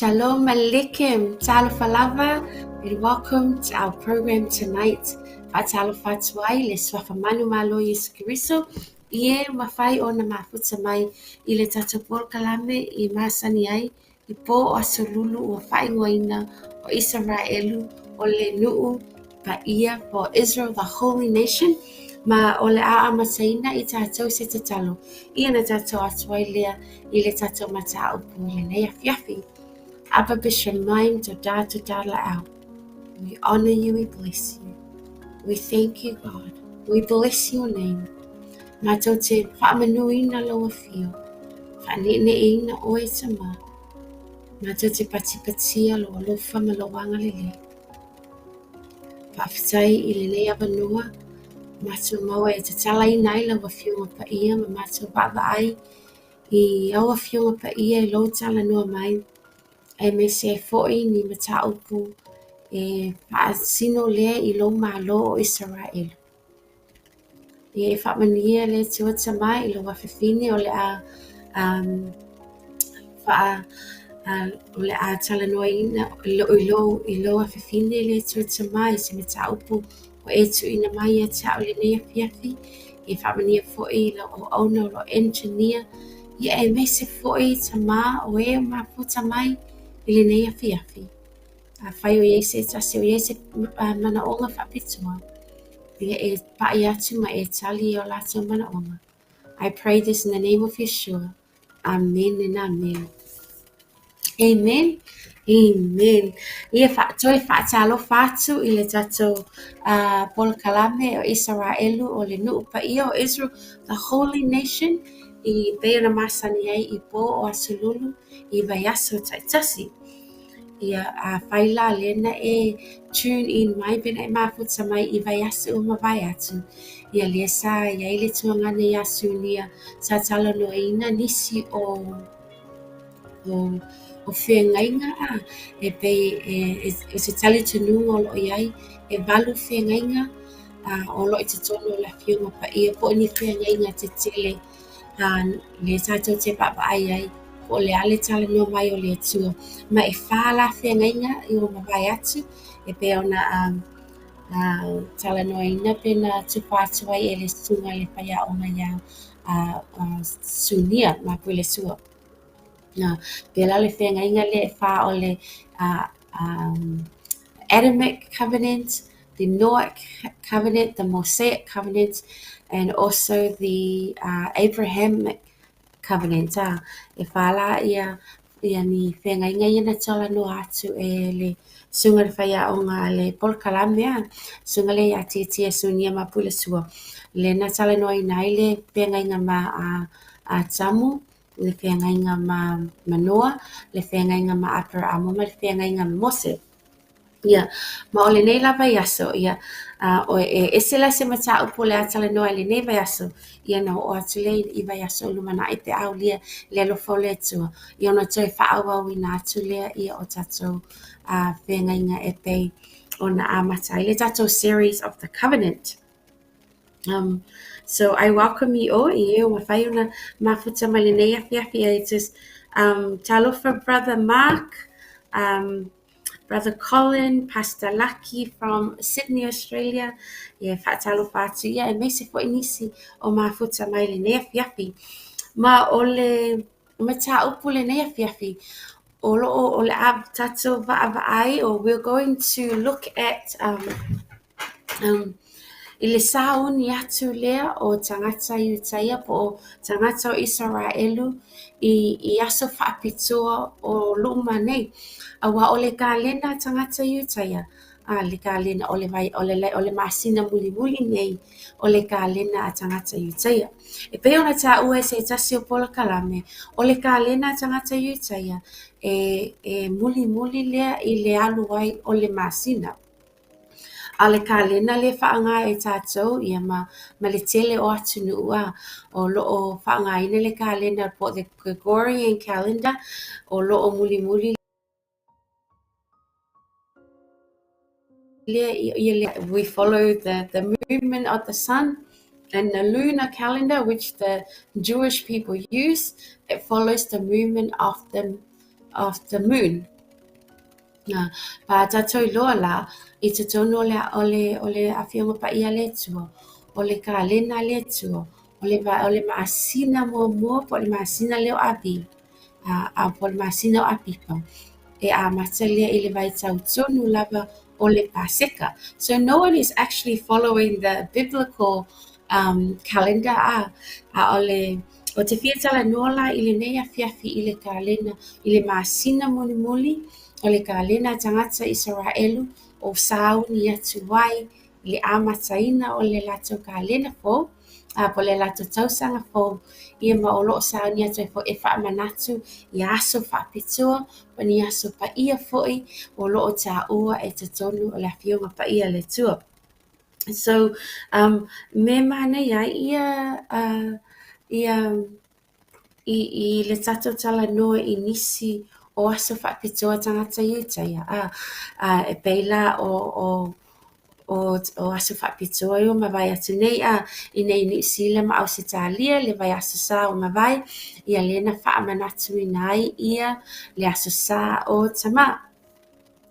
Shalom Aleichem, Talofa lava, and welcome to our program tonight. Fa'atalofa atu ai le suafa manumalo Iesu Keriso i e mafai ona mafuta mai i le tatou polokalame i masani ai i pō o Aso Lulu ua faaigoaina o Isaraelu o le nuʻu paia for Israel the Holy Nation ma o le a amataina i tatou se tatalo ia na tatou atu ai lea i le tatou mataupu i lenei afiafi. Abba B'Shamayim todah todah la'el. We honor you, we bless you. We thank you, God. We bless your name. Mātou te whaamanuina lau afio. Whaaneeneeina oe Tama. Mātou te patipatia lou alofa ma lou agalelei. Faafetai i lenei avanoa, matou maua e tatalaina ai lau Afioga Paia ma matou vaavaai i au Afioga Paia i lou talanoa mai, aemaise ai foi ni mataupu e faasino lea i lou Malo o Isaraelu. Ia e faamanuia le Atua Tama i lou afafine o le a um, faa, uh, o le a talanoaina i lou, i lou afafine le Atua Tama i se mataupu ua e tuuina mai ia te a'u i lenei afiafi. Ia faamanuia foi i lau auauna o lo o engineer ia aemaise foi Tama o e o mafuta mai i lenei afiafi. Afai o i ai se tasi o i ai se manaʻoga faapitoa, ia e paʻi atu ma e tali i o lātou manaʻoga. I pray this in the name of Yeshua. Amen and amen. Amen. Amen. Ia fa, toe faatalofa atu i le tatou polokalame o Isaraelu o le nuʻu paia o Israel, the holy nation, i pei ona masani ai i pō o Aso Lulu i vaiaso taitasi. Ia, afai la lea na e tune in mai pe na e mafuta mai i vaiaso ua mavae atu, ia lea sa i ai le tuagana iā Sunia sa talanoaina nisi o o o feagaiga a e pei e e o se talitonuga o loo i ai e walu feagaiga a o loo i totonu o le Afioga Paia po o ni feagaiga tetele a lea tatou te vaavaai ai po o le a le talanoa mai o le Atua. Ma e whā la feagaiga i ua mavae atu e pei ona um, talanoaina pe na tufa atu ai e le susuga i le faiaoga iā Sunia ma Puilesua. Na, pēlā le feagaiga lea e whā o le Adamic Covenant, the Noahic Covenant, the Mosaic Covenant, and also the Abrahamic Covenant. Ā, e whā la ia, ia ni feagaiga ia na talanoa atu e le susuga i le faiaoga a le polokalame a, susuga lea iā Tietie Sunia ma Pulesua. Lea na talanoaina ai le feagaiga ma Atamu, le feagaiga ma Manoa, le feagaiga ma Aperaamo ma le feagaiga ma Mose. Ia, ma o lenei la vaiaso, ia, o e ese la se mataupu o le a talanoa i lenei vaiaso, ia na oo atu lea i vaiaso o lumanai pe a aulia le alofa o le Atua, ia ona toe faaauauina atu lea ia o tatou feagaiga e pei ona amata ai le tatou series of the covenant. So I welcome you all i e o mafai ona mafuta mai lenei afiafi. I just talofa Brother Mark, Brother Colin, Pastor Lucky from Sydney, Australia. Ia faatalofa atu ia aemaise foi nisi o mafuta mai lenei afiafi. Ma o le mataupu lenei afiafi, o loo o le a tatou vaavaai or we're going to look at i le sauni atu lea o tagata Iutaia po o tagata o Isaraelu i i aso faapitoa o luma nei. Aua o le kalena a tagata Iutaia, a le kalena o le vai o le o le masina mulimuli nei o le kalena a tagata Iutaia. E pei ona taua e se tasi o polokalame, o le kalena a tagata Iutaia e e mulimuli lea i le alu ai o le masina. A o le kalena lea e faaaoga e tatou ia ma ma le tele o atunuu a o loo faaaogaina le kalena po o the Gregorian calendar o loo mulimuli lea ia le we follow the movement of the sun and the lunar calendar which the Jewish people use it follows the movement of the moon. Pa tatou iloa la i totonu o le o le o le Afioga Paia a le Atua, o le kalena a le Atua, o le o le masina muamua po o le masina lea o Aviva, a po o le masina o Apipa, e amata lea i le vaitau tonu lava o le Paseka. So no one is actually following the biblical calendar a o le Ou te fia talanoa la i lenei afiafi i le kalena i le masina mulimuli o le kalena a tagata Isaraelu o sauni atu ai i le amataina o le latou kalena fou, a po o le latou tausaga fou, ia ma o lo o sauni atu ai foi e faamanatu i aso faapitoa po o ni aso paia foi o lo o taua e totonu o le Afioga Paia a le Atua. So, me manaia ai ia, ia i, i le tatou talanoa i nisi o aso faapitoa tagata Iutaia, a, a e pei la o, o, o, o aso faapitoa ua mavae atu nei, a, i nei Niu Sila ma Ausetalia, le vaiaso Sa ua mavae, ia lea na faamanatuina ai ia le Aso Sa o Tamā.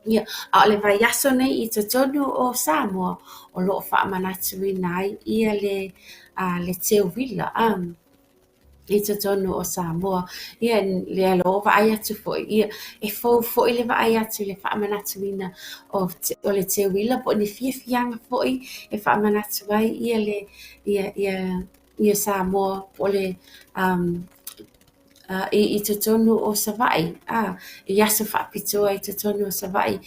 Ia, a o le vaiaso nei i totonu o Samoa, o lo o faamanatuina ai ia le, a, le teuila a, i totonu o Samoa. Ia, lea loa ua vaai atu foi, ia, e fou foi le vaai atu i le faamanatuina o, o le teuila po o ni fiafiaga foi e faamanatu ai ia le, ia, ia, ia Samoa po o le, um, i, i totonu o Savaii, a, i aso faapitoa i totonu o Savaii.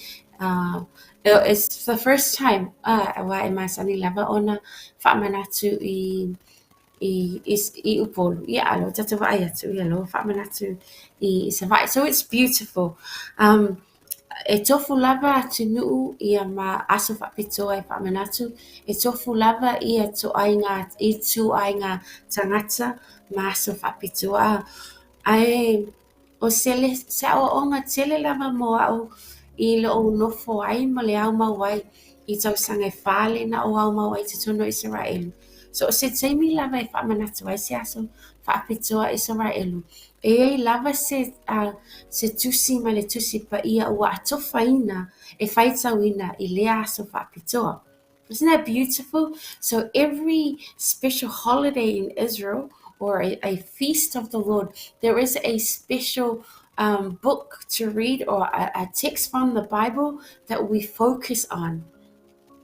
It's the first time, a, aua e masani lava ona faamanatu i, i, i, i Upolu. Ia, a o lea ua tatou vaai atu, ia, lea ua faamanatu i, i Savaii. So it's beautiful. E tofu lava atunuu ia ma aso faapitoa e faamanatu, e tofu lava ia ituaiga ituaiga tagata ma aso faapitoa. Ae o se le se aoaoga tele lava mo a'u i lo'u nofo ai ma le aumau ai i tausaga e fā lea na ou aumau ai i totonu o Isaraelu. So o se taimi lava e faamanatu ai se aso faapitoa Isaraelu, E i ai lava se, a, se tusi mai le Tusi Paia ua atofaina e faitauina i lea aso faapitoa. Isn't that beautiful? So every special holiday in Israel or a, a feast of the Lord, there is a special um, book to read or a, a text from the Bible that we focus on.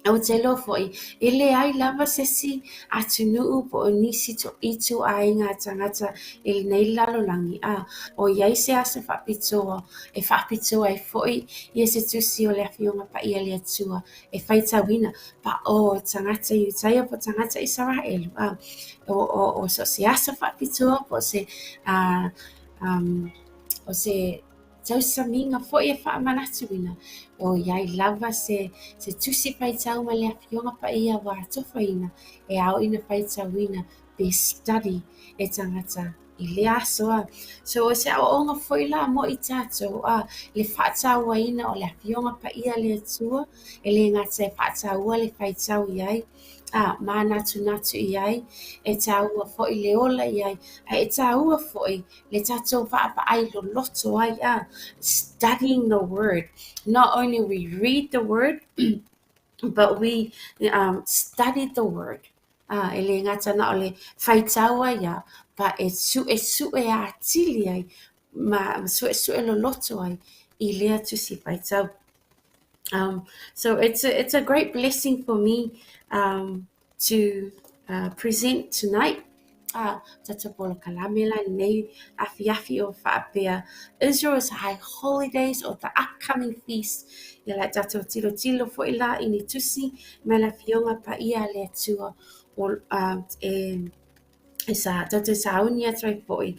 Ou te iloa foi, e leai lava se isi atunuu po o nisi ituaiga tagata i lenei lalolagi, a o i ai se aso faapitoa e faapitoa ai foi ia se tusi o le Afioga Paia a le Atua e faitauina, pa o tagata Iutaia po o tagata Isaraelu, a o, o, o so o se aso faapitoa po o se, a, um, o se tausamiga foi e faamanatuina, o i ai lava se, se tusi faitau mai le Afioga Paia ua atofaina e ao ina faitauina pe study e tagata i lea aso a. So o se aoaoga foi la mo i tatou a, le faatauaina o le Afioga Paia a le Atua, e le gata e faataua le faitau i ai, a, manatunatu i ai, e taua foi le ola i ai, a e taua foi le tatou vaavaai loloto ai a, studying the word. Not only we read the word, but we um, study the word. A, e le gata na o le faitau ai a, but e suʻesuʻe atili ai, ma suʻesuʻe loloto ai i lea tusi faitau. Um, so it's a, it's a great blessing for me um, to uh, present tonight. A tatou polokalame la nei afiafi o faapea Israel's high holidays or the upcoming feast. Ia la tatou tilotilo foi la i ni tusi mai le Afioga Paia a le Atua o, uh, e, e sa, tatou sauni atu ai foi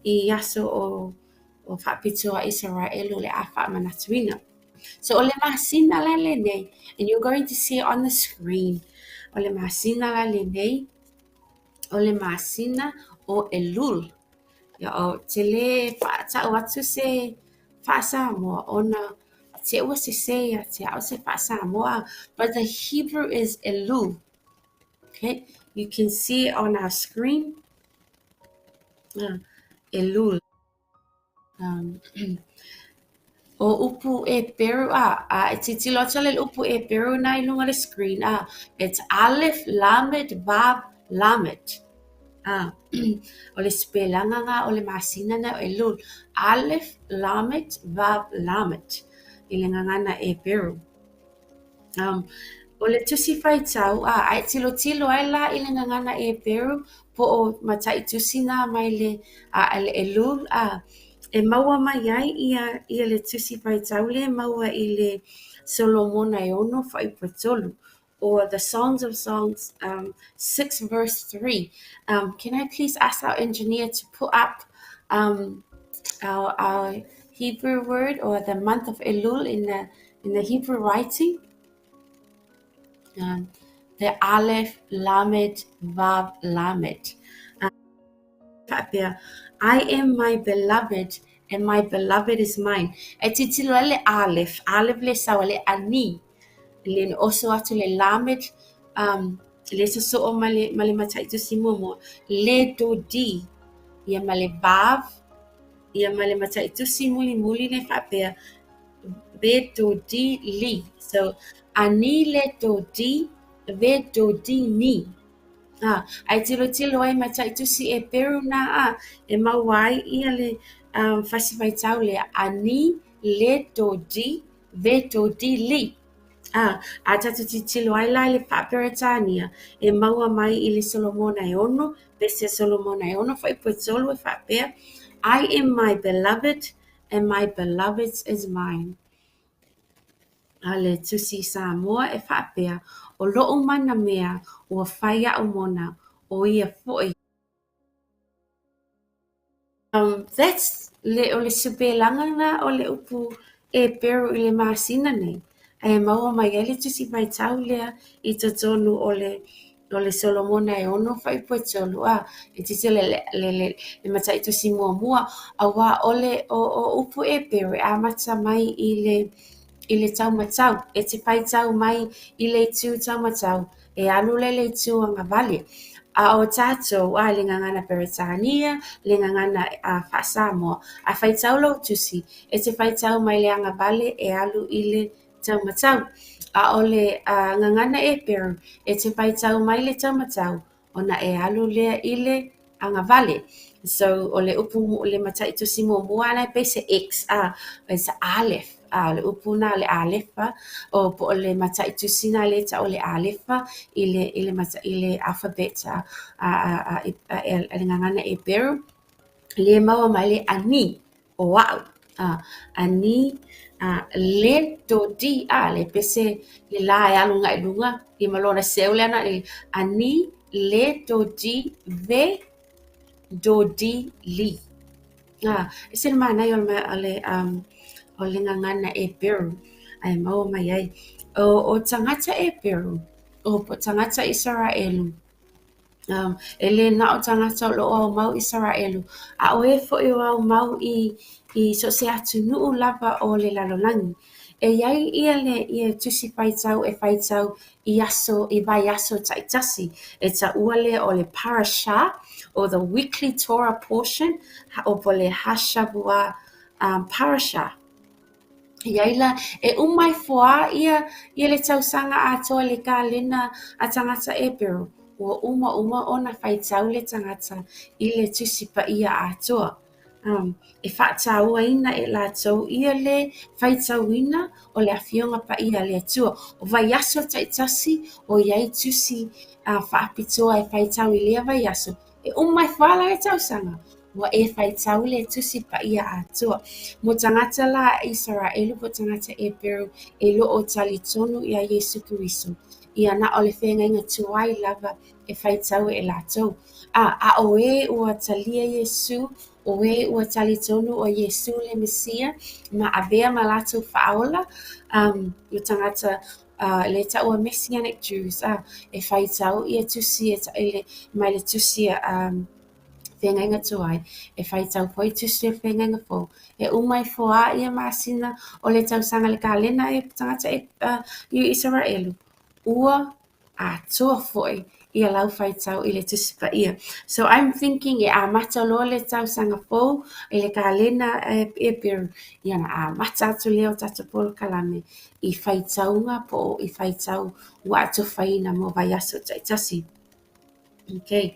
i aso o, o faapitoa Isaraelu le a faamanatuina. So o le masina la lenei, and you're going to see it on the screen, o le masina la lenei, o le masina o Elul. Ia, ou te lē faatau atu se faa-Samoa ona te ua sesē ia te a'u se faa-Samoa, but the Hebrew is Elul. Okay, you can see it on our screen. Elul. Um, O upu Eperu, a, a e tilotilo atu le upu Eperu na i luga le screen, a, it's Aleph, Lamed, Vav, Lamed. A, o le sipelaga na o le masina na o Elul. Aleph, Lamed, Vav, Lamed. I le gagana Eperu. Um, o le tusi faitau, a, a e tilotilo ai la i le gagana Eperu, po o matai tusi na mai le, a, le Elul, a, e maua mai ai ia, ia le tusi faitau le maua i le Solomona e 6 fuaiupu 3, or the Songs of Songs 6 verse 3. Can I please ask our engineer to put up our Hebrew word or the month of Elul in the Hebrew writing? The Aleph, Lamed, Vav, Lamed. Faapea, I am my beloved and my beloved is mine. E tilotilo ai le Aleph, Aleph le sawa le ani. Le oso atu le Lamed, le sosoo ma le matai tusi muamua. Le do di, ia ma le Vav, ia ma le matai tusi muli muli le faapea, ve do di li. So, ani le do di, ve do di ni. Ah, ai tilotilo ai matai tusi Eperu na a, e maua ai ia le fasi faitau le ani le do di, ve do di li. Ah, a tatou tilotilo ai la i le faaperetania e maua mai i le Solomona e 6, pese Solomona e 6 fuaiupu 3 e faapea, I am my beloved and my beloved is mine. A le tusi Samoa e faapea, o lou manamea ua fai a'u mona, o ia foi. That's le o le sipelaga na o le upu Eperu i le masina nei. Ae maua mai ai le tusi faitau lea i totonu o le Solomona e 6 fuaiupu 3 a e tilotilo le, le, le, le matai tusi muamua auā o le o upu Eperu e amata mai i le taumatau e te faitau mai i le itu taumatau e alu le le itu agavale. A o tatou a le gagana Peretania, le gagana a faa-Samoa, a faitau lou tusi, e te faitau mai le agavale e alu i le taumatau. A o le gagana Eperu, e te faitau mai le taumatau, ona e alu lea i le agavale. So, o le upu le matai tusi muamua ana e pei se X, a, it's Aleph. A, o le upu na le Alefa, o po o le matai tusi na le ta o le Alefa i le, mata, i le alphabet a le gagana Eperu. Le maua mai le ani, o a'u. A, ani, a, le do di, a, le pese le la e alu ngai lunga, i malona seu le ana, ani, le do di, ve do di li. A, e se le manai o le, o le, o le gagana Eperu, ai maua mai ai. O tagata Eperu, o po tagata Isaraelu, e le na o tagata o loo aumau Isaraelu, a o e foi o aumau i so se atunuu lava o le lalolagi. E iai ia le ia tusi faitau e faitau i aso i vaiaso taitasi e taua lea o le parasha or the weekly Torah portion o po le hashavua parasha. Iai la e uma ifo a ia ia le tausaga atoa le kalena a tagata Eperu, ua uma uma ona faitau le tagata i le tusi paia atoa. E faatauaina e latou ia le faitauina o le afioga paia a le Atua. O vaiaso taitasi o iai tusi faapitoa e faitau i lea vaiaso. E uma ifo a la le tausaga, ua e faitau le tusi paia atoa. Mo tagata la Isaraelu po tagata Eperu e loo talitonu ia Iesu Keriso. Ia na o le feagaiga tuai lava e faitau e latou. A, a o e ua talia Iesu, o e ua talitonu o Iesu le Mesia, ma avea ma latou faaola, o tagata le taua Messianic Jews, a, e faitau ia tusi e, i le, mai le tusi feagaiga tuai, e faitau foi tusi o le feagaiga fou. E uma ifo a ia masina o le tausaga le kalena e tagata e, i Isaraelu, ua atoa foi ia lau faitau i le Tusi Paia. So I'm thinking e amata loa le tausaga fou i le kalena Eperu, ia ona amata atu lea o tatou polokalame i faitauga po o i faitau ua atofaina mo vaiaso taitasi. Okay,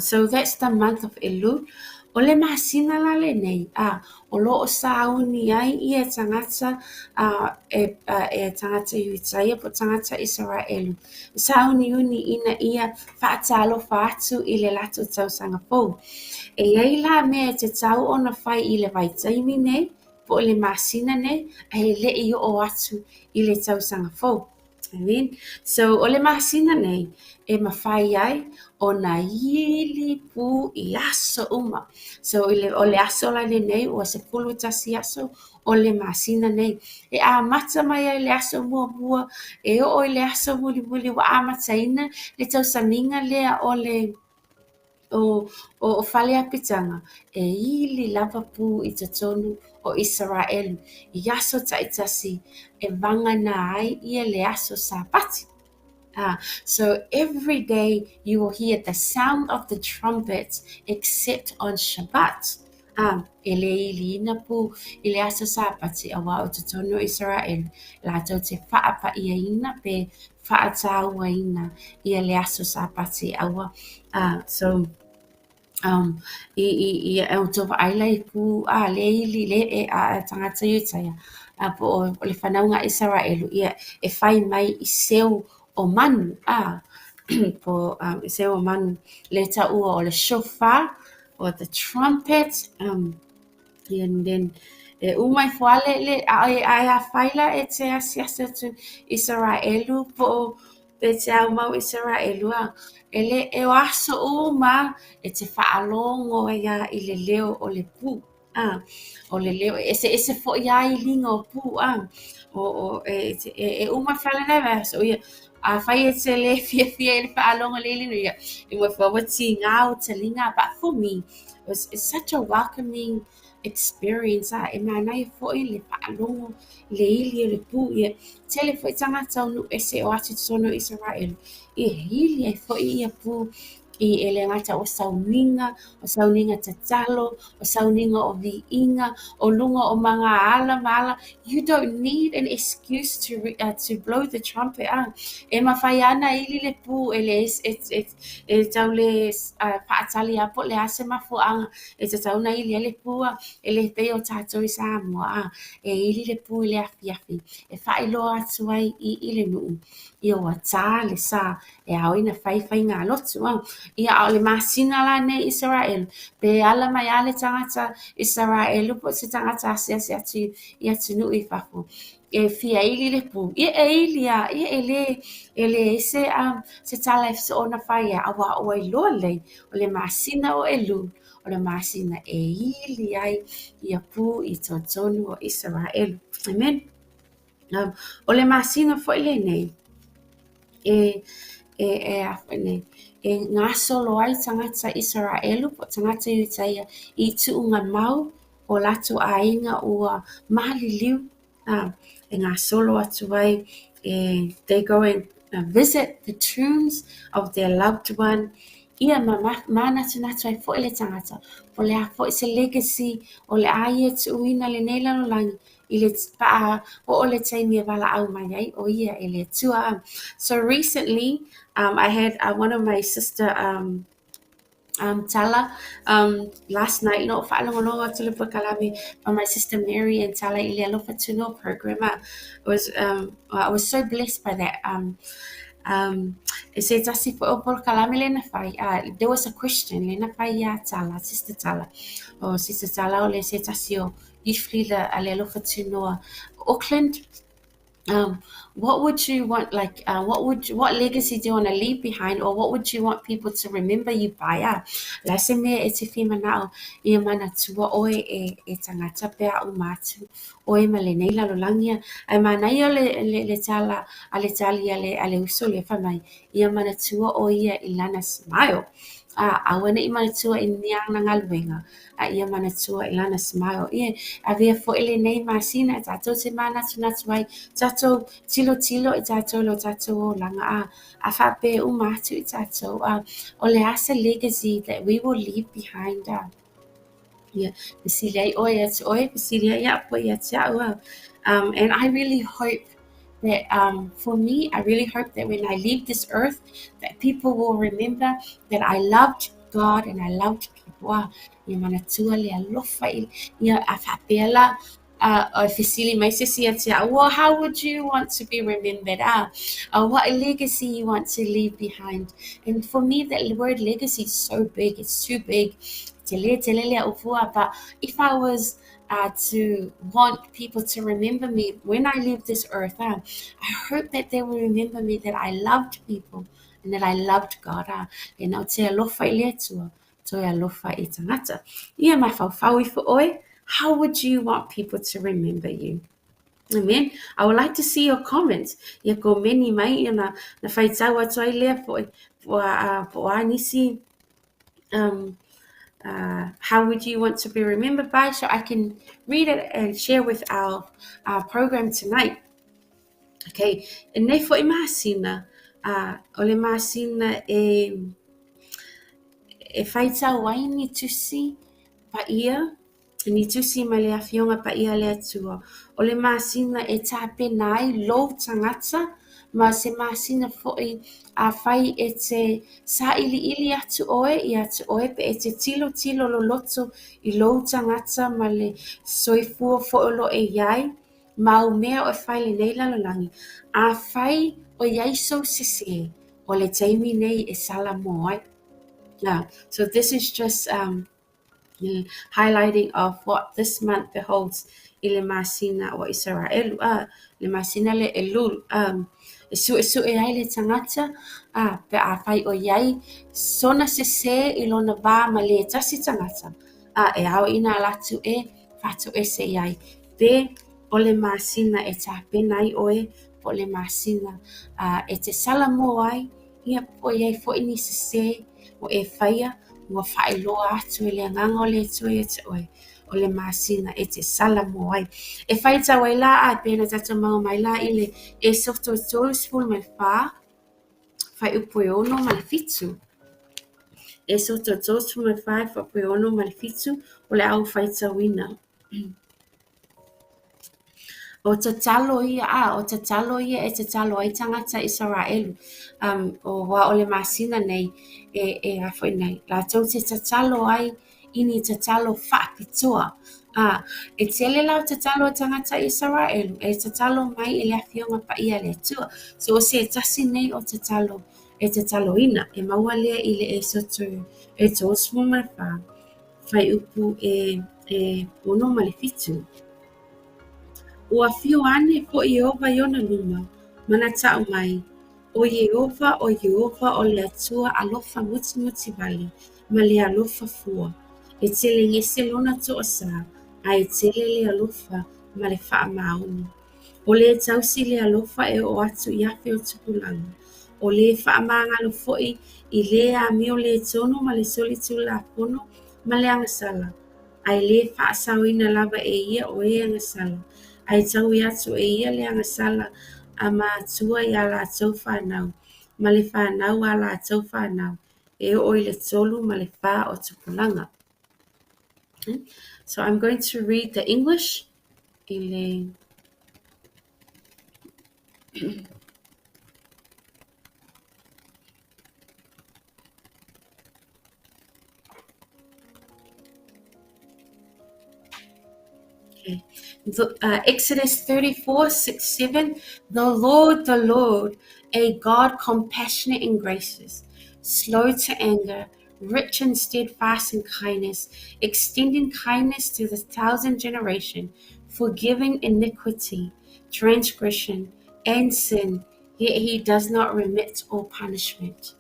so that's the month of Elul. O le masina la lenei, a, o lo o sauni ai ia tagata a, e tagata Iutaia po o tagata Isaraelu. Sauniuni ina ia faatalofa atu i le latou tausaga fou. E i ai la mea e tatau ona fai i le vaitaimi nei, po o le masina nei, ae le i oo atu i le tausaga fou. Amen. So, o le masina nei, e mafai ai ona ili pū i aso uma. So, i le, o le aso la lenei, ua 11 aso o le masina nei. E amata mai ai le aso muamua, e oo i le aso mulimuli ua amataina le tausamiga lea o le o fale apitaga e ili lava pū i totonu o Isaraelu i aso taitasi e vagana ai ia le aso Sapati. So every day you will hear the sound of the trumpet except on Shabbat. E le iliina pū i le aso Sapati auā o totonu o Isaraelu latou te faapaiaina pe faataua-ina ia le aso Sapati aua. So i i i e outou vaai la i pū a le ili le e a tagata Iutaia a po o le fanauga a Isaraelu ia e fai mai i seu o manu a po i seu o manu le taua o le shofar or the trumpet and then e uma ifo lava le le a e afai la e te asiasi atu Isaraelu po o e te aumau Isaraelu a e le e o aso uma e te faalogo ai lava i le leo o le pū. A o le leo e eseese foi lava iliga o pū a o e e uma ifo lava lena vaiaso ia afai e te le fiafia i le faalogo i le iliga ia e moe fua ua tiga ou taliga. But for me it's such a welcoming experience a e manaia foi le faalogo i le ili o le pū ia tele foi tagata o nuu ese o atu i totonu o Isaraelu ia e ili ai foi ia pū i e le gata o sauniga, o sauniga tatalo, o sauniga o viiga, o luga o magaala ma ala. You don't need an excuse to blow the trumpet. E mafai lava ona ili le pū e le e tau le faatali lava po o le a se mafuaaga e tatau ona ili ai le pū a. E le pei o tatou i Samoa a, e ili le pū i le afiafi e faailoa atu ai i le nuu ia ua tā le sa e ao ai ona fai faigalotu a. Ia a o le masina la nei Isaraelu, pe ala mai lava le tagata Isaraelu po o se tagata asiasi atu i atunuu i fafo e fia ili le pū, ia e ili lava, ia e le e leai se se tala e soona fai ai, auā ua iloa lelei o le masina o Elul, o le masina e ili ai ia pū i totonu o Isaraelu. Amen. O le masina foi lenei e e e a foi nei e gasolo ai tagata Isaraelu po o tagata Iutaia i tuugamau o latou aiga ua maliliu a, e gasolo atu ai e they go and visit the tombs of their loved one ia ma manatunatu ai foi le tagata po o le a foi se legacy o le a ia tuuina i lenei lalolagi i le paa oo le taimi e valaau mai ai o ia e le Atua. So recently I had one of my sister Tala last night na ou faalogologo atu le polokalame by my sister Mary and Tala i le Alofa Tunoa program. I was so blessed by that. E se tasi foi o polokalame lea na fai, there was a question lea na fai iā Tala, Sister Tala. O Sister Tala o le se tasi o youth leader a le Alofa Tunoa Auckland. What would you want, like, what legacy do you want to leave behind, or what would you want people to remember you by? La se mea e te fia manao ia manatua oe e tagata pe a uma atu oe ma lenei lalolagi a. Ae manaia le tala a le tali a le uso lea fai mai, ia manatua o ia i lana smile. A aua ne i manatua i ni ana galuega, a ia manatua i lana smile. Ia, avea foi lenei masina e tatou te manatunatu ai, tatou tilotilo i tatou i lo tatou olaga, a, a faapea uma atu i tatou, a, o le a se legacy that we will leave behind, a. Ia, fesili ai ʻoe ia te ʻoe, fesili ai au ia te au, a. And I really hope that for me, I really hope that when I leave this earth, that people will remember that I loved God and I loved people. A, ia manatua le alofa i, ia, a faapea la, a fesili mai se isi ia te au, well, how would you want to be remembered? Ah, what legacy you want to leave behind? And for me, that word legacy is so big. It's too big. Tele, tele le ufua. But if I was to want people to remember me when I leave this earth, I hope that they will remember me that I loved people and that I loved God. E nau te alofa i le Atua, toe alofa i tagata. Ia mafaufau ifo ʻoe, how would you want people to remember you? Amen. I would like to see your comments. Ia komeni mai ia na, na faitau atu ai lea foʻi po a, po o a nisi how would you want to be remembered by so I can read it and share with our, our program tonight. Okay, e nei foʻi masina, o le masina e e faitau ai ni tusi paia, ni tusi mai le Afioga Paia a le Atua. O le masina e tapena ai lou tagata ma se masina foʻi afai e te saʻiliʻili atu ʻoe ia te ʻoe pe e te tilotilo loloto i lou tagata ma le soifua foʻi o lo o e i ai, ma au mea o e fai i lenei lalolagi, afai o i ai sou sesē, o le taimi nei e salamo ai. Yeah. So this is just highlighting of what this month beholds i le masina o Isaraelu, a, le masina le Elul, e suʻesuʻe ai le tagata, a, pe afai o i ai sona sesē i lona va ma le tasi tagata, a, e ao i nā alu atu e faatoese i ai. Pe o le masina e tapena ai ʻoe, po o le masina a, e te salamo ai, ia po o i ai foʻi ni sesē ua e faia, ua faailoa atu e le Agaga o le Atua ia te ʻoe, o le masina e te salamo ai. E faitau ai la a, pei ona tatou maua mai la i le Esoto 34, fuaiupu e 6 ma le 7. Esoto 34, fuaiupu e 6 ma le 7, o le a ou faitauina. O tatalo ia, a, o tatalo ia e tatalo ai tagata Isaraelu, um, o wā o le masina nei e, e a foʻi nei, latou te tatalo ai i ni tatalo faapitoa. A, e tele la o tatalo a tagata Isaraelu, e tatalo mai i le Afioga Paia a le Atua. So o se tasi nei o tatalo e tataloina, e maua lea i le Esoto e 34, fuaiupu e, e 6 ma le 7. Ua afio ane foʻi Iēhova i ona luma, ma na taʻu mai, ʻO Iēhova, ʻo Iēhova, ʻo le Atua alofa mulimuti wale, ma le alofa fua, e telegese lona toʻasā, a e tele le alofa ma le faamaoni. ʻO le tausi le alofa e oo atu i afe o tupulaga. ʻO le faamagalo foʻi i le amio le tonu ma le solitulafono ma le agasala, a e le faasaoina lava e ia o e agasala, a e taui atu e ia le agasala a mātua iā latou fanau, ma le fanau a latou fanau, e oo i le tolu ma le fa o tupulaga. So I'm going to read the English i le Okay. The, Exodus 34, 6, 7. The Lord, the Lord, a God compassionate and gracious, slow to anger, rich in steadfast and kindness, extending kindness to the thousand generation, forgiving iniquity, transgression, and sin, yet he does not remit all punishment.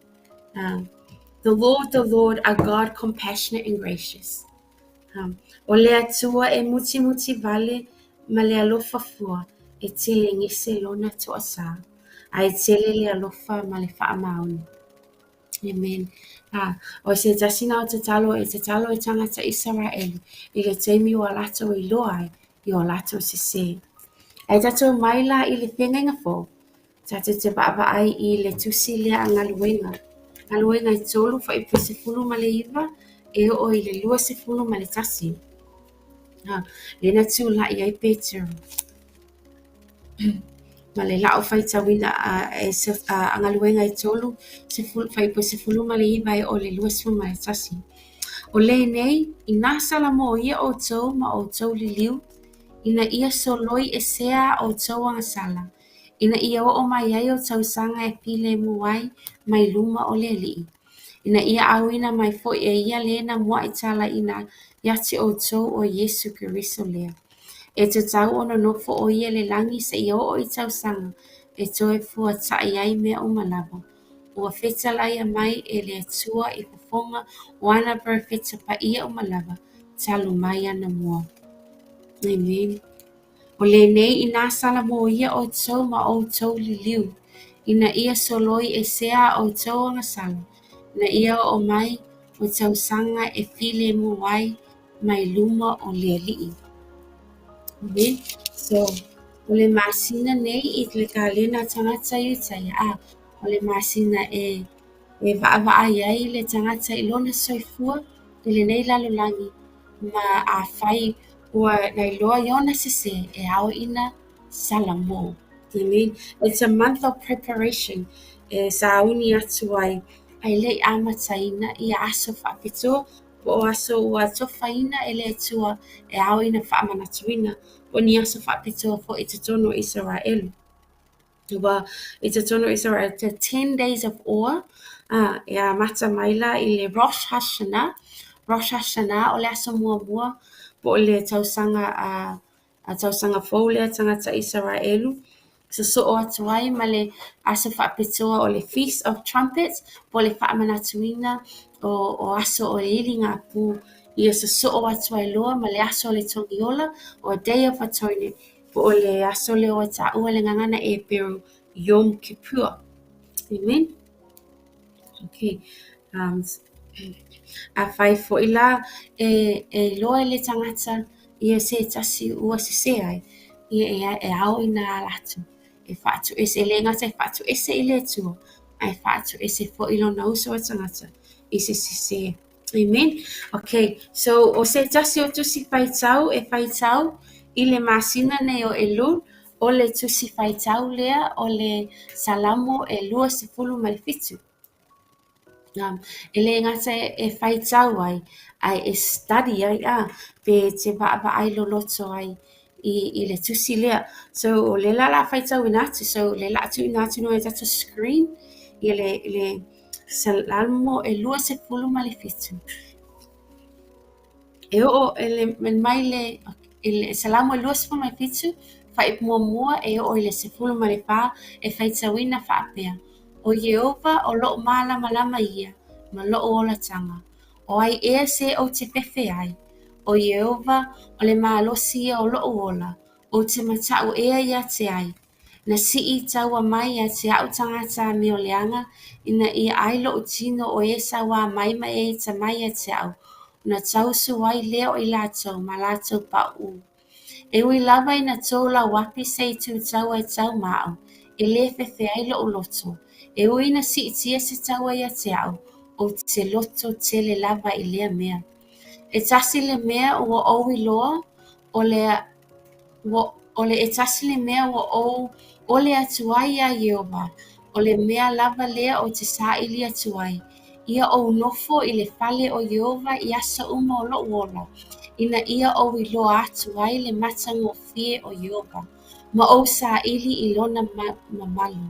The Lord, the Lord, a God compassionate and gracious. ʻO le Atua e mulimuti wale ma le alofa fua e telegese lona toʻasā, a e tele le alofa ma le faamaoni. Amen. O se tasi na o tatalo e tatalo e tagata Isaraelu i le taimi ua latou iloa ai i o latou sesē. Ae tatou mai la i le feagaiga fou, tatou te vaavaai i le tusi lea a Galuega. Galuega e 3 fuaiupu 19 e oo i le 21. Lea na tulai ai Petero. Ma le la'u faitauina a Galuega e 3, fuaiupu 19 e oo i le 21. O lenei, inā salamoia ʻoutou ma ʻoutou liliu, ina ia soloi esea a ʻoutou agasala, ina ia oo mai ai o tausaga e filemu ai mai luma o le Alii. Ina ia auina mai foi e ia le na muaʻi talaiina ia te ʻoutou ʻo Iesū Keriso lea. E tatau ona nofo ʻo ia i le lagi seia oo i tausaga e toe fuataʻi ai mea uma lava. Ua fetalaia mai e le Atua i fofoga o ana perofeta paia uma lava talu mai anamua. Amen. O lenei inā salamoia ʻoutou ma ʻoutou liliu, ina ia soloi esea a ʻoutou agasala, ina ia oo mai o tausaga e filemu ai mai luma o le Alii. Amen. So, o le masina nei i le kalena a tagata Iutaia, a o le masina e e vaavaai ai le tagata i lona soifua i lenei lalolagi ma afai ua na iloa i ona sesē e ao ina salamo. Amen. It's a month of preparation e sauni atu ai ae le i amataina ia aso faapitoa po o aso ua tofaina e le Atua e ao ina faamanatuina po o ni aso faapitoa foi i totonu o Isaraelu. Ua i totonu o Isaraelu the 10 days of awe e amata maila i le Rosh Hashanah. Rosh Hashanah o le aso muamua po o le tausaga a tausaga fou lea tagata Isaraelu sosoo atu ai ma le aso faapitoa o le Feast of Trumpets po o le faamanatuina o aso o le iligāpū ia sosoo atu ai loa ma le aso o le togiola o Day of Atonement po o le aso lea ua taua le gagana Eperu Yom Kippur. Amen. Okay. Afai foi la e iloa e le tagata ia se tasi ua sesē ai, ia e ao ina ala atu e faatuese, e le gata e faatuese i le Atua, ae faatuese foi lona uso a tagata i se sesē. Amen. Okay, so o se tasi o tusi faitau e faitau i le masina nei o Elul, o le tusi faitau lea o le Salamo e 27. E le gata e faitau ai, ae e study ai a, pe te vaavaai loloto ai i le tusi lea. So o lea la o le a faitauina atu, so o lea o le a tuuina atu i luga o le tatou screen ia le Salamo e 27. E oo e le mai le Salamo e 27, fuaiupu muamua e oo i le 14 e faitauina faapea, O Ieova o loʻu mālamalama ia ma loʻu olataga. O ai ea se ou te fefe ai? O Ieova o le malosi ia o loʻu ola, ou te mataʻu ea ia te ai? Na sii taua mai ia te aʻu tagata amioleaga, ina ia ʻai loʻu tino o e sauā mai ma e ita mai ia te aʻu, ona tausu ai lea o i latou ma latou paʻū. E ui lava ina tou lauapi se i tu taua e tau ma aʻu, e lē fefe ai loʻu loto. E ui ina siitia se taua ia te aʻu, ou te loto tele lava i lea mea. E tasi le mea ua ou iloa, o le o le e tasi le mea ua ou ʻole atu ai iā Iēhova, o le mea lava lea ou te saili atu ai, ia ou nofo i le fale o Iēhova i aso uma o loʻu ola, ina ia ou iloa atu ai le matagofie o Iēhova, ma ou saili i lona mamalu,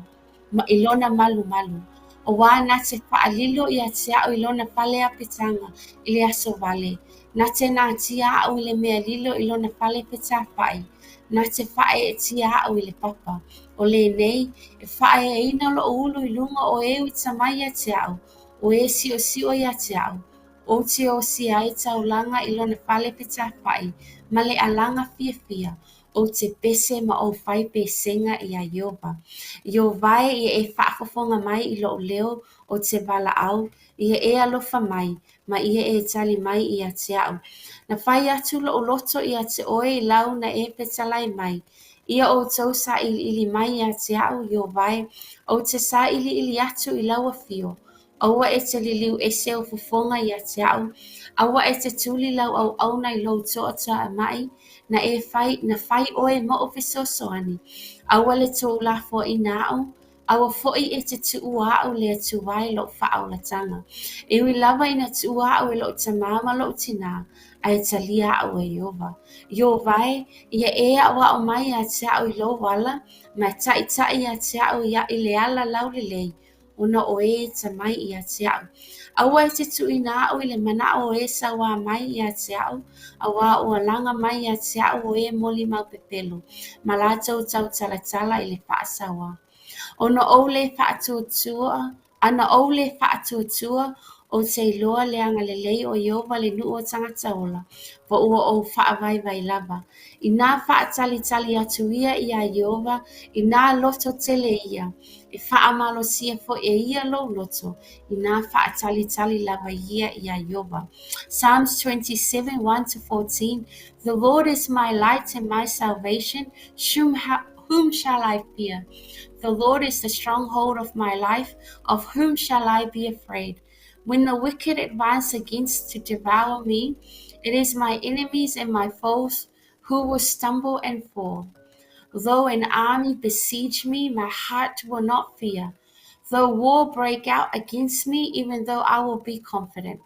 i lona malumalu. ʻAuā na te faʻalilo ia te aʻu i lona fale apetaga i le aso vale, na te natia aʻu i le mea lilo i lona fale fetāfaʻi, na te faaeetia aʻu i le papa. O lenei, e faaeaina loʻu ulu i luga o e uta mai ia te aʻu, o e siʻosiʻo ia te aʻu, ou te osia ai taulaga i lona fale fetāfaʻi ma le ʻalaga fiafia. Ou te pese ma ou fai pesega iā Ieova. Ieova e, ia e faafofoga mai i loʻu leo ou te valaau, ia e alofa mai, ma ia e tali mai ia te aʻu. Na fai atu loʻu loto ia te ʻoe i lau na e fetalai mai. Ia ʻoutou saʻiliʻili mai ia te aʻu, Ieova e, ou te saʻiliʻili atu i lau afio. Aua e te liliu ese ou fofoga ia te aʻu, aua e te tuli lau auauna i lou toʻatoʻamaʻi, na e fai, na fai ʻoe moʻu fesoasoani. Aua le tuulafoaiina aʻu, aua foʻi e te tuua aʻu le Atua e loʻu faaolataga. E ui lava ina tuua aʻu e loʻu tamā ma loʻu tinā, ae talia aʻu e Ieova. Ieova e, ia e aʻoaʻo mai ia te aʻu i lou ala, ma e taʻitaʻi ia te aʻu i le ala laulelei, ona o e atamai ia te aʻu. Aua e te tuuina aʻu i le manaʻo o e sauā mai ia te aʻu, auā ua laga mai ia te aʻu o e molimau pepelo, ma latou tautalatala i le faasauā. Ona ou le faatuatua, ana ou le faatuatua, ou te iloa le agalelei o Ieova le nuu o tagata ola, po ua ou faavaivai lava. Inā faatalitali atu ia iā Ieova, inā loto tele ia, e faamalosia foi e ia lou loto, inā faatalitali lava ia iā Ieova. Psalms 27, 1 to 14 The Lord is my light and my salvation, whom shall I fear? The Lord is the stronghold of my life, of whom shall I be afraid? When the wicked advance against to devour me, it is my enemies and my foes who will stumble and fall. Though an army besiege me, my heart will not fear. Though war break out against me, even though I will be confident.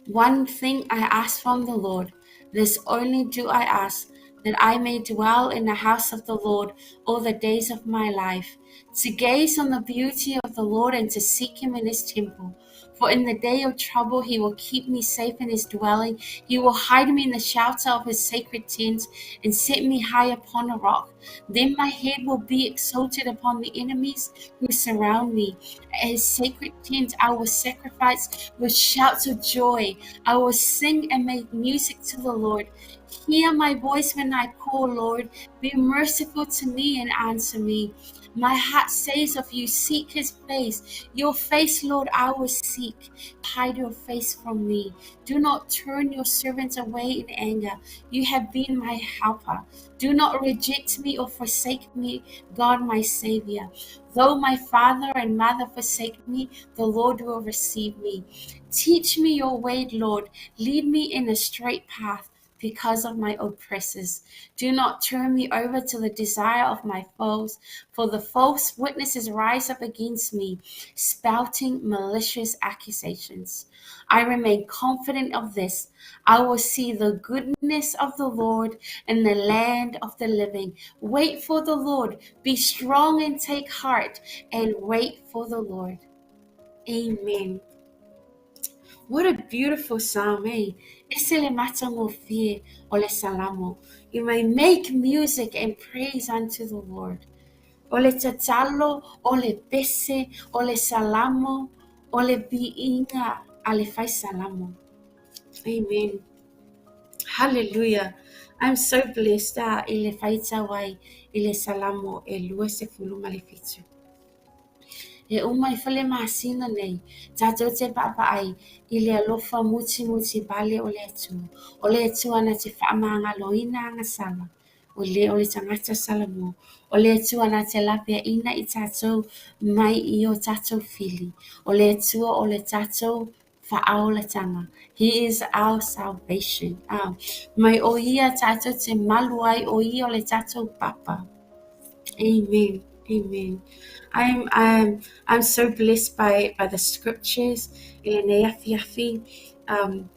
One thing I ask from the Lord, this only do I ask, that I may dwell in the house of the Lord all the days of my life, to gaze on the beauty of the Lord and to seek him in his temple. For in the day of trouble he will keep me safe in his dwelling. He will hide me in the shelter of his sacred tent and set me high upon a rock. Then my head will be exalted upon the enemies who surround me. At his sacred tent I will sacrifice with shouts of joy. I will sing and make music to the Lord. Hear my voice when I call, Lord. Be merciful to me and answer me. My heart says of you, Seek his face. Your face, Lord, I will seek. Hide your face from me. Do not turn your servant away in anger. You have been my helper. Do not reject me or forsake me, God my Savior. Though my father and mother forsake me, the Lord will receive me. Teach me your way, Lord. Lead me in a straight path because of my oppressors. Do not turn me over to the desire of my foes, for the false witnesses rise up against me, spouting malicious accusations. I remain confident of this. I will see the goodness of the Lord in the land of the living. Wait for the Lord. Be strong and take heart and wait for the Lord. Amen. What a beautiful psalm, eh? Ese le matagofie o le salamo. You may make music and praise unto the Lord. O le tatalo, o le pese, o le salamo, o le viiga a le fai salamo. Amen. Hallelujah. I'm so blessed ah, i le faitau ai i le salamo e 27. E uma ifo le masina nei, tatou te vaavaai i le alofa mutimuti vale o le Atua. O le Atua na te faamagaloina agasala, o le o le tagata Salamo. O le Atua na te laveaina i tatou mai i o tatou fili. O le Atua o le tatou faaolatanga. He is our salvation. Ah, mai o ia tatou te malu ai, o ia o le tatou papa. Amen. Amen. I'm so blessed by the scriptures i lenei afiafi. Um,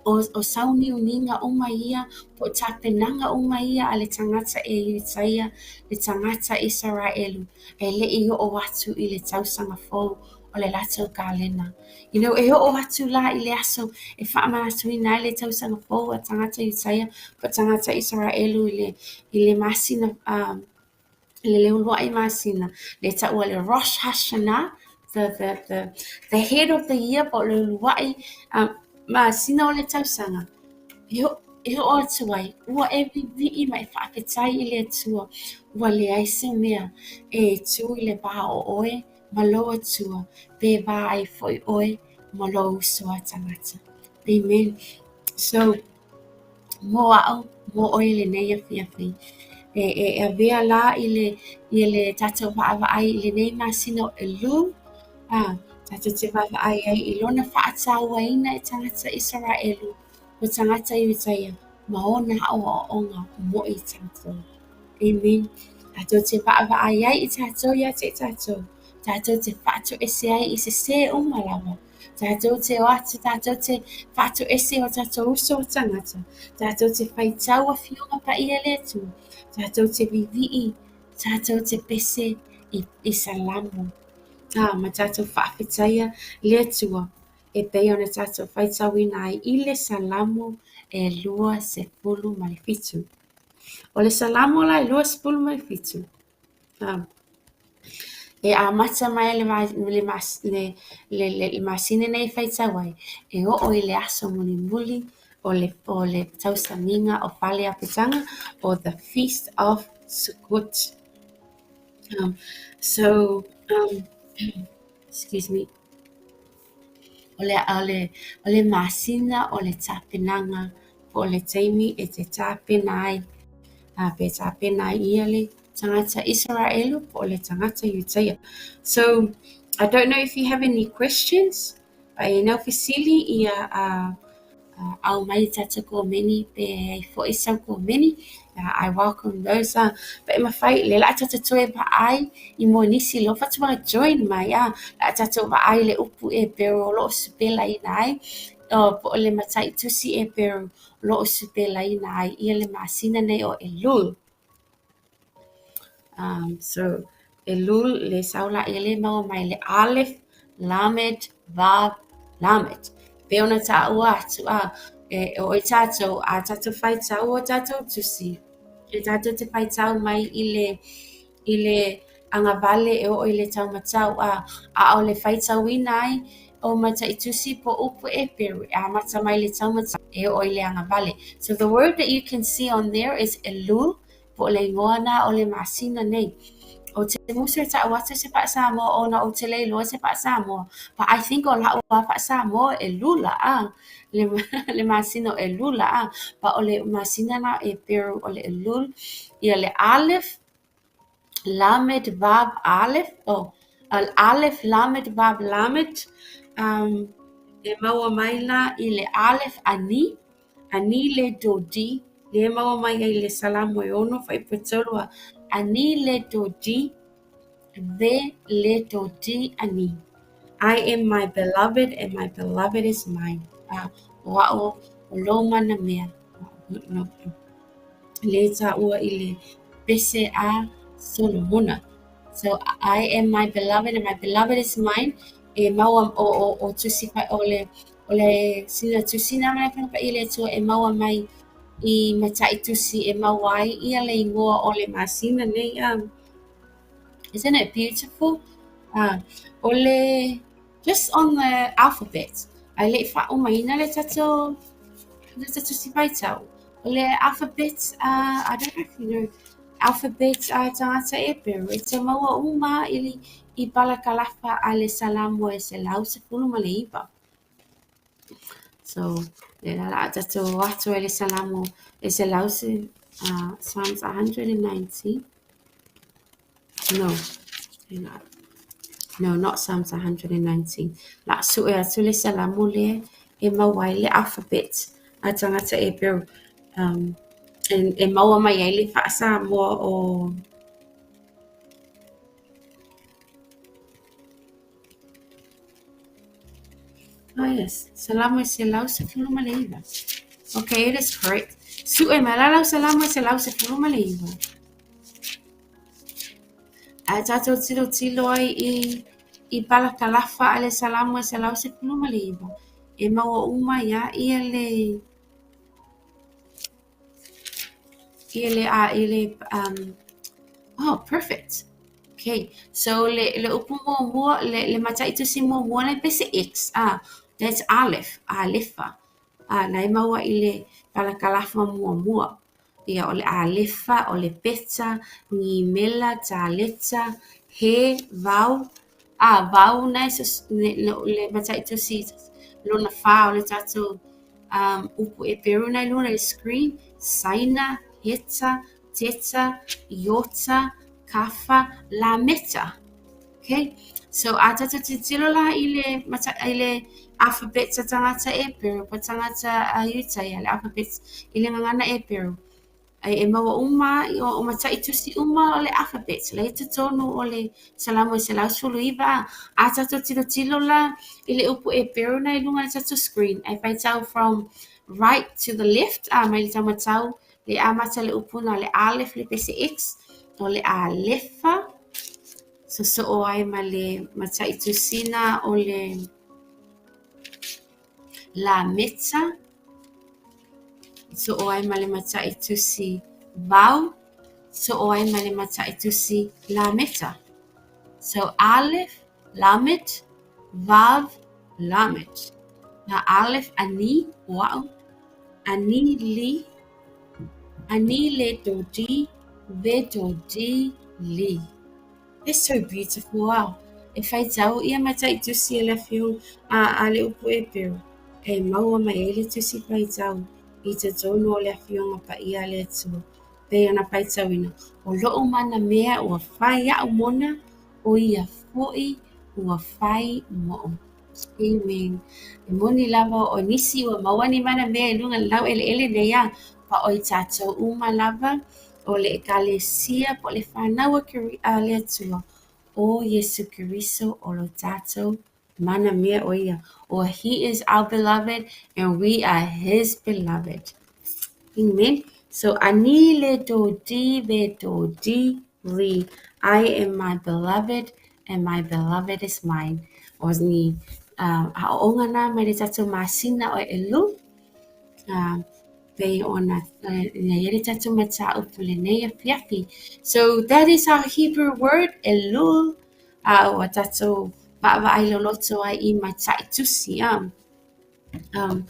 o, o sauniuniga uma ia, po o tapenaga uma ia a le tagata e Iutaia, le tagata Isaraelu, e leʻi oo atu i le tausaga fou o le latou kalena. You know, e oo atu la i le aso e faamanatuina ai le tausaga fou a tagata Iutaia po o tagata Isaraelu i le, i le masina um, i le leuluaʻi masina, le taua le Rosh Hashanah, the, the, the, the head of the year po o le uluaʻi um, masina o le tausaga. E, e oo atu ai, ua e vivii ma e faafetai i le Atua, ua leai se mea e tu i le va o oe ma lou Atua, pe va ai foi oe ma lou uso a tagata. Amen. So, mo a'u, mo oe i lenei afiafi, e, e avea la i le, i le tatou vaavaai i lenei masina o Elul, a, tatou te vaavaai ai i lona faatauaina e tagata Isaraelu, o tagata Iutaia, ma ona aʻoaʻoga mo i tatou. Amen. Tatou te vaavaai ai i tatou ia te i tatou. Tatou te faatoese ai i sesē uma lava. Tatou te o atu, tatou te faatoese i o tatou uso a tagata. Tatou te faitau Afioga Paia a le Atua. Tatou te vivii, tatou te pese i, i Salamo. Ah, ma tatou faafetaia le Atua e pei ona tatou faitauina ai i le Salamo e 27. O le Salamo la e 27, ah, e amata mai le, le, le, le, le, le masina nei e faitau ai, e oo i le aso mulimuli o le, o le tausamiga o Fale Apitaga, o the Feast of Sukkot. So, excuse me, o le, o le, o le masina o le tapenaga po o le taimi e te tapena ai, a pe tapena ai ia le tagata Isaraelu po o le tagata Iutaia. So, I don't know if you have any questions, a e nau fesili ia a au mai i tatou komeni pe ai foi sau komeni. I welcome those. Pe e mafai, le la tatou toe vaai i mo nisi lo faatoa join mai a la tatou vaai le upu Eperu o lo o supelaina ai o po o le matai tusi Eperu o lo o supelaina ai ia le masina nei o Elul. So Elul le sau la ia le maua mai le Aleph, Lamed, Vav, Lamed. Pe ona taua atu a e o i tātou, a tātou faitau o tātou tusi. E tātou te faitau mai i le, i le agavale e oo i le taumatau a, a o le faitauina ai o matai tusi po upu Eperu e amata mai le taumatau e oo i le agavale. So the word that you can see on there is Elul, po o le igoa na o le masina nei. O te musu e ta'u atu se fa'asamoa ona ou te le iloa se fa'asamoa. But I think o la'u a fa'asamoa e lula a le, le masina o Elula a. But o le masina na Eperu o le Elul, ia le Aleph, Lamed, Vav, Aleph, oh, Aleph, Lamed, Vav, Lamed, e maua mai la i le Aleph Ani, Ani le Dodi, le maua mai ai le Salamo e ono fuaiupu tolu a Ani le Dodi, Ve le Dodi Ani. I am my beloved and my beloved is mine. Ah, o a'o o lou mana mea. No, le taua i le pese a Solomona. So I am my beloved and my beloved is mine. E maua o o o tusi fa o le o le sina tusi na mai whanga i le Atua e maua mai i matai tusi e maua ai ia le ingoa o le masina nei. Isn't it beautiful? O le just on the alphabet. Ai le i faaumaina le tatou le tatou tusi faitau. O le alphabet, I don't know if you know, alphabet a tagata Eperu, e te maua uma i, i palakalafa a le Salamo e 119. So, le la la tatou atu e le Salamo e selau se, Psalms 190. No, no, not Psalms 119. La su e atu le Salamo le e maua ai le alphabet a tagata Eperu. E, e maua mai ai le fa'asamoa o Oh yes, Salamo e 119. Okay, it is correct. Su'e mai la lau Salamo e 119. A tatou tilotilo ai i, i palakalafa a le Salamo e 119. E maua uma ia ia le ia le a i le oh perfect. Okay, so le le upu muamua le le matai tusi muamua le pese X ah that's Aleph, Alefa. A na e maua i le palakalafa muamua. Ia, o le alefa, o le beta, gimela, taleta, he, vau, a, vau na e le mataitusi lona fā o le tatou um, upu Eperu na i luna i le screen, saina, heta, teta, iota, kafa, lameta. Okay? So, a tatou tilotilo la i le, mata, i le alphabet a tagata Eperu po tagata a Iutaia, le alphabet i le gagana Eperu, e, e maua uma o, o matai tusi uma o le alphabet, la i totonu o le Salamo e 119 a. A tatou tilotilo la i le upu Eperu na i luga i le tatou screen, ae faitau from right to the left, a mai le taumatau le amata le upu na le aleph le pese X, o le alefa, sosoo ai ma le mataitusiga o le lameta, sosoo ai ma le mataitusi vau, sosoo ai ma le mataitusi lameta. So aleph, lamed, vav, lamed. Na aleph ani, o a'u, ani li, ani le dodi, ve dodi, li. That's so beautiful ah. E faitau ia mataitusi a le afioga a, a le upu Eperu e maua mai ai le tusi faitau i totonu o le afioga paia a le Atua. Pei ona faitauina, o lo'u manamea ua fai a'u mona, o ia fo'i ua fai mo'u. Amen. E moni lava o nisi ua maua ni manamea i luga o le laueleele nei a, pa o i tatou uma lava o le ekalesia po o le fanau a le Atua, o Iesu Keriso o lo tatou manamea o ia. Or he is our beloved and we are his beloved. Amen. So ani le do di ve do di li. I am my beloved and my beloved is mine. O ni uh, aoaoga na mai le tatou masina o Elul. Uh, pei ona na i ai le tatou mataupu lenei afiafi. So that is our Hebrew word, Elul, a ua tatou vaavaai loloto ai i mataitusi. Um, um,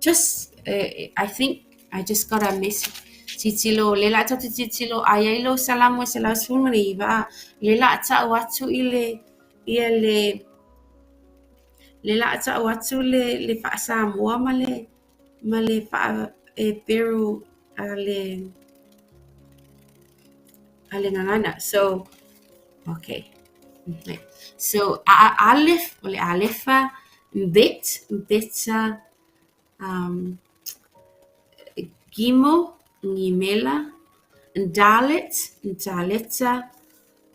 just, uh, I think I just got a message. Tilotilo, le la tatou tilotilo, aia i lou Salamo e 119, a, le la ta'u atu i le, ia le, le la ta'u atu le, le faa-Samoa ma le, ma le faa-Eperu a le a le gagana. So, okay. Okay. So, a aleph, o le alefa, bet, beta, um, gimel, gimela, dalet, daleta,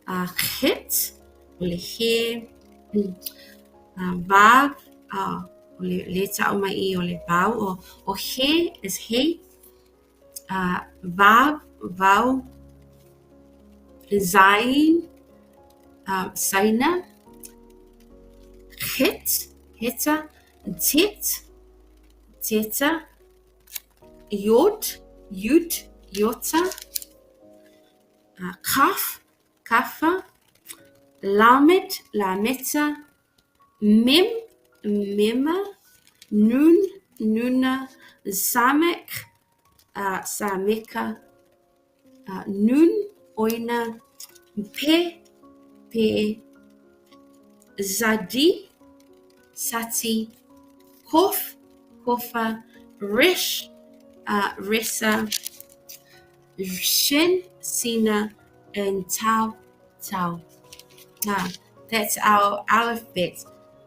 uh, chet, o le he, uh, vav, uh, o le, le ta'u mai i o le vau, o, o he is he, uh, vav, vau, zain, uh, saina, het, heta, tet, teta, iod, yud, iota, uh, kaf, kafa, lamed, lameta, mem, mema, nun, nuna, samek, uh, sameka, uh, nun, oina, pe, pe, zadi, sati, kof, kofa, resh, uh, resa, shin, sina, and tav, tau. Now, that's our alphabet.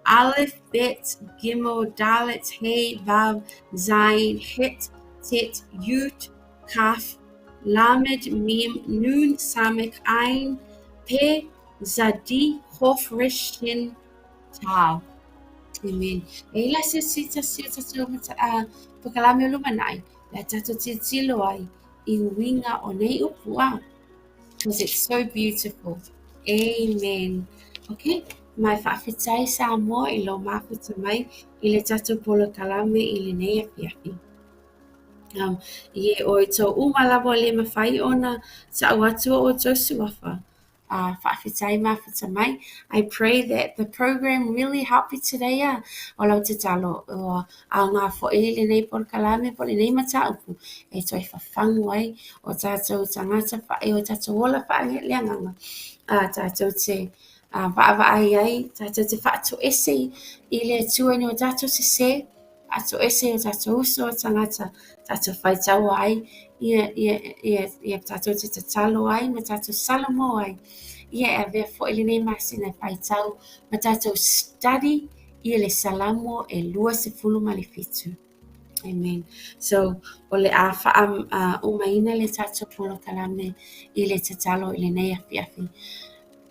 Aleph, Bet, Gimel, Dalet, Hey, Vav, Zain, Het, Tet, Yud, Kaf, Lamed, Mem, Nun, Samek, Ain, Pe, Zadi, Chof, Resh, Shin, Tav. Amen. E ila se se tasi o tatou uh, pokalame o lumanai, le a tatou tilotilo ai i uiga o nei upu a. Because it's so beautiful. Amen. Okay. Mai faafetai Samoa i lou mafuta mai i le tatou polokalame i lenei afiafi. Um, i e outou uma lava o le mafai ona ta'u atu o outou suafa. Faafetai mafuta mai. I pray that the program really helped you today. O lau tatalo ua aoga foi lenei polokalame po o lenei mataupu e toe fafagu ai o tātou tagata o tātou ola faaleagaga tātou te vaavaai ai, tātou te faatoese i le Atua i ni o tātou sesē, faatoese i o tātou uso a tagata, tātou faitaua ai, ia, ia, ia, ia tātou te tatalo ai ma tātou salamo ai. Ia e avea foi lenei masina e faitau ma tātou study ia le Salamo e 27. Amen. So, o le a faaumaina le tātou polokalame i le tatalo i lenei afiafi.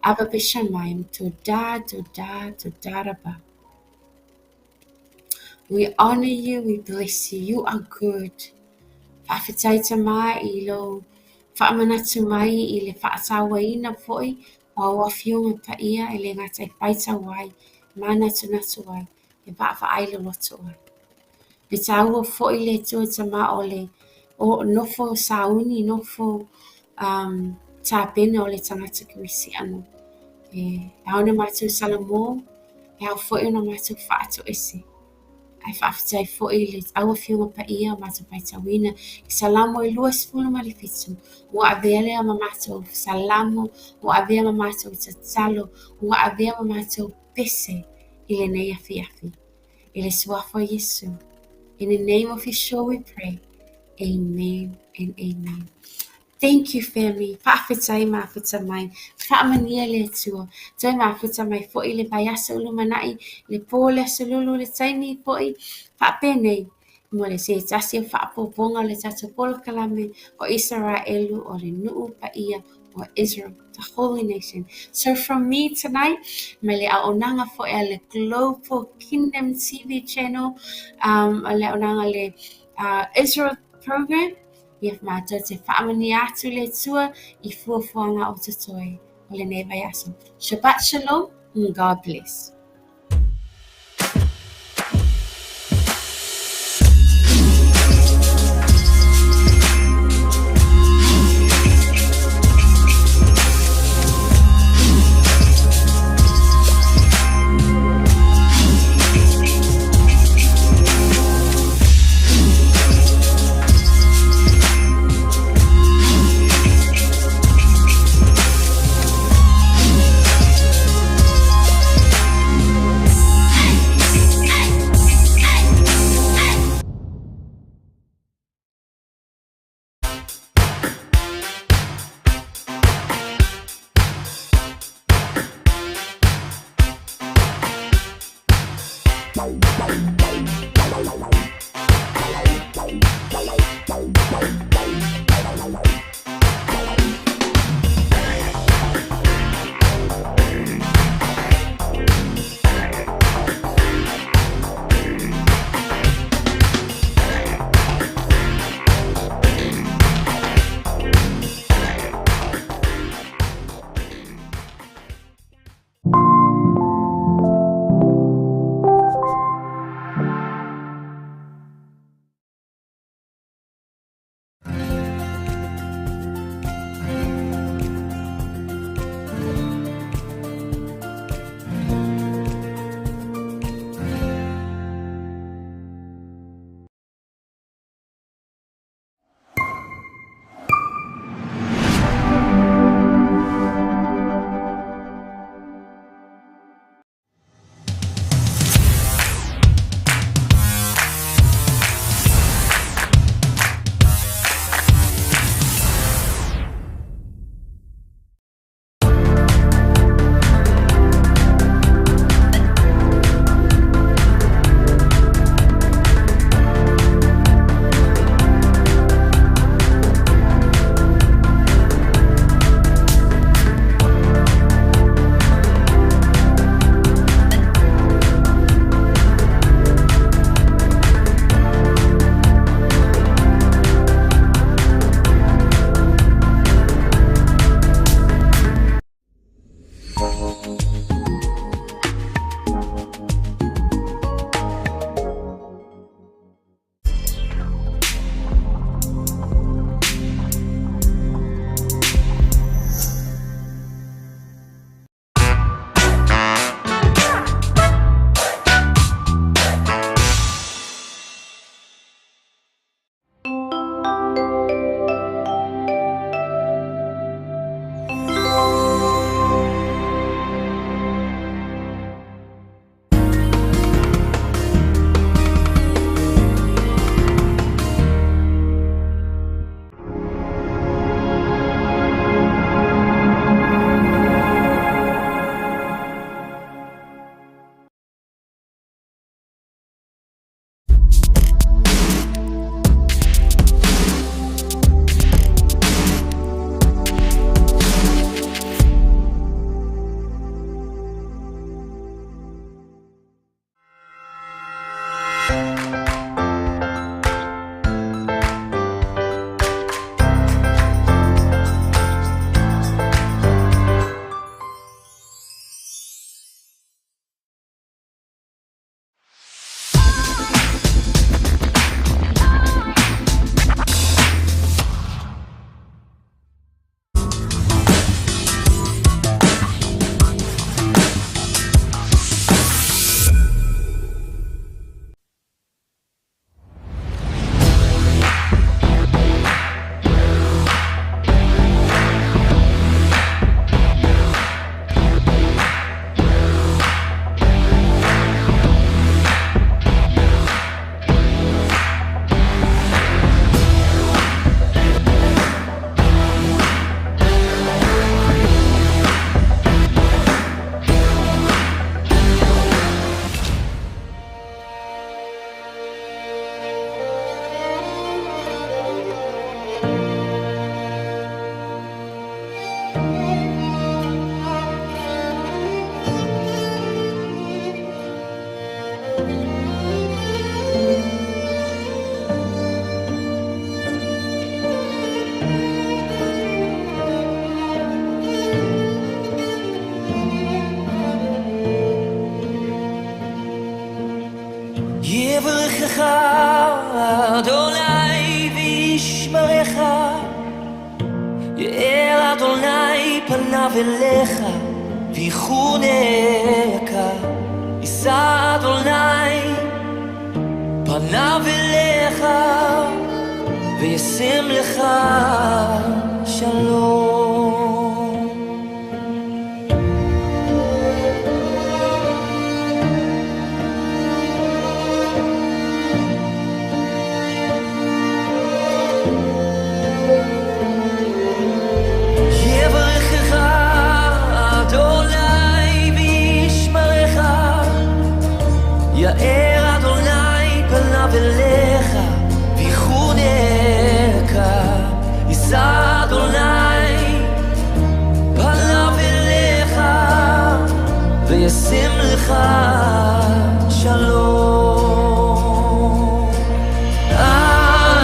Abba Bishamayim, todah, todah, todah rabah. We honor you, we bless you, you are good. Faafetai Tama i lou faamanatu mai i le faatauaina foi o au afioga paia e le gata e faitau ai, manatunatu ai, e vaavaai loloto ai. Le taua foi le Atua Tama o le o nofo sauni, nofo tapena o le tagata kerisiano. E ao ona matou salamo, e ao foi ona matou faatoese. Ae faafetai foi i le au afioga paia o matou faitauina i Salamo e 27, ua avea lea ma matou salamo, ua avea ma matou tatalo, ua avea ma matou pese i lenei afiafi. I le suafa o Iesu. In the name of Yeshua we pray. Amen and amen. Thank you family. Faafetai mafuta mai. Faamanuia le Atua. Toe mafuta mai foi le vaiaso o lumanai, le pō le aso lulu le taimi foi. Faapenei mo le se tasi o faaopoopoga o le tatou polokalame o Isaraelu o le nuu paia o Israel, the holy nation. So from me tonight, mai le auaunaga foi a le Global Kingdom TV channel, le auaunaga le Israel program, ia matou te faamanuia atu le Atua i fuafuaga o totoe o lenei vaiaso. Shabbat shalom and God bless. יברכך אדוני וישמרך, יאר אדוני פניו אליך ויחונך, יישא אדוני פניו אליך וישם לך שלום. יברכך אדוני וישמרך, יאר אדוני פניו אליך ויחונך, יישא אדוני פניו אליך וישם לך שלום. אמן,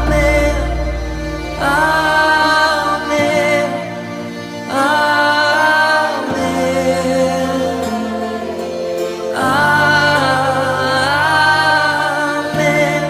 אמן, אמן, אמן, אמן, אמן.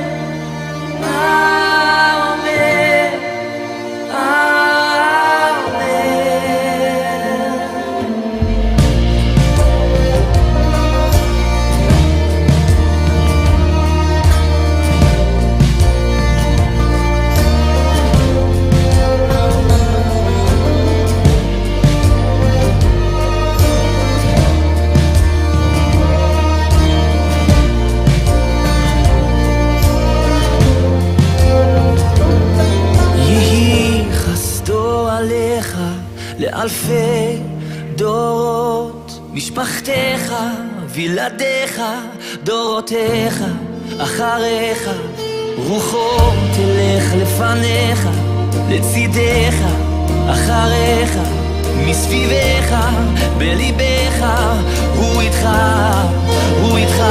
יהי חסדו עליך לאלפי דורות, משפחתך וילדיך דורותיך אחריך, רוחו תלך לפניך לצידך אחריך, מסביבך בליבך, הוא איתך, הוא איתך,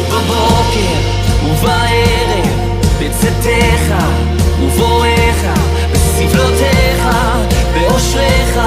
בבוקר ובערב, בצאתך ובואך, בסבלותיך, באושרך.